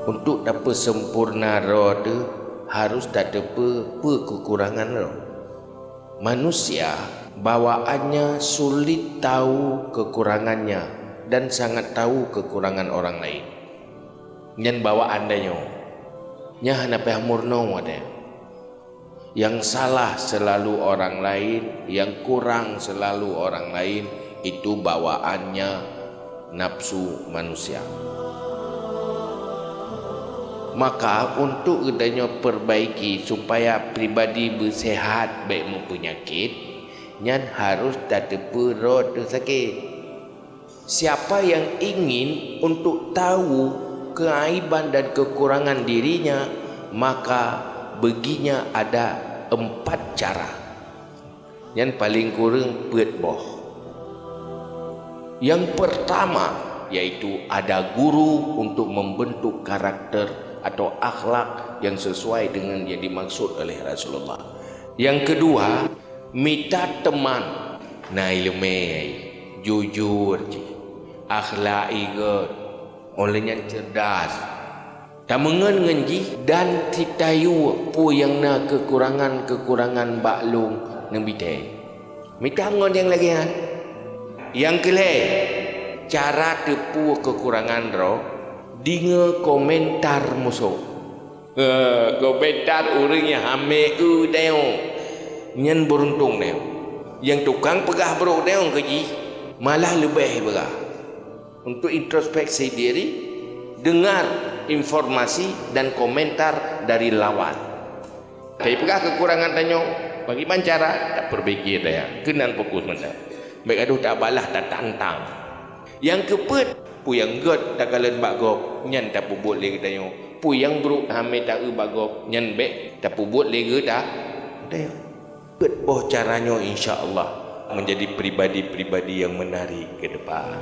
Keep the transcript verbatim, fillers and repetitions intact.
Untuk tapeusempurna droe teuh harus tateupeue peue keukurangan droe. Manusia bawaannya sulit tahu kekurangannya dan sangat tahu kekurangan orang lain. Nyan bawaan tanyoe. Nyan hana payah meurunoe watée. Yang salah selalu orang lain, yang kurang selalu orang lain, itu bawaannya nafsu manusia. Maka, untuk geutanyoe perbaiki supaya pribadi beusehat bék meupeunyakét, nyan harus tateupeue droe teuh sakét. Siapa yang ingin untuk tahu keaiban dan kekurangan dirinya, maka baginya ada empat cara. Nyan paleng kureueng peuet boh. Yang pertama, yaitu ada guru untuk membentuk karakter atau akhlak yang sesuai dengan yang dimaksud oleh Rasulullah. Yang kedua, mita teman. Na iéleumé, jujur jih, akhlak gét, óh lheueh nyan cerdas. Tameungon ngon jih dan titayue peue nyang na keukurangan-keukurangan bak lôn neubitée. Mita ngon nyang lagée nyan. Nyang keulhée, cara teupeue keukurangan droe, deungoe komentar musoh. Komentar ureuëng nyang hamé eu tanyoe, nyan beuruntung tanyoe. Nyang tukang peugah brok tanyoe keu jih, malah leubeh peugah. Untuk introspeksi diri, dengar informasi dan komentar dari lawan. Tapi peugah keukurangan tanyoe, pakriban cara, tapeurbaiki tanyoe. Keunan fokus mantong. Bék gadoh tabalah, tatantang. Nyang keupeuet, peue nyang gét takalon bak gob, nyan tapeubuet lé geutanyoe. Peue nyang brok hamé taeu bak gob, nyan bék tapeubuet lé geuta-, geutanyoe. Peuet boh cara nyoe, insya Allah, menjadi pribadi-pribadi yang menarik ke depan.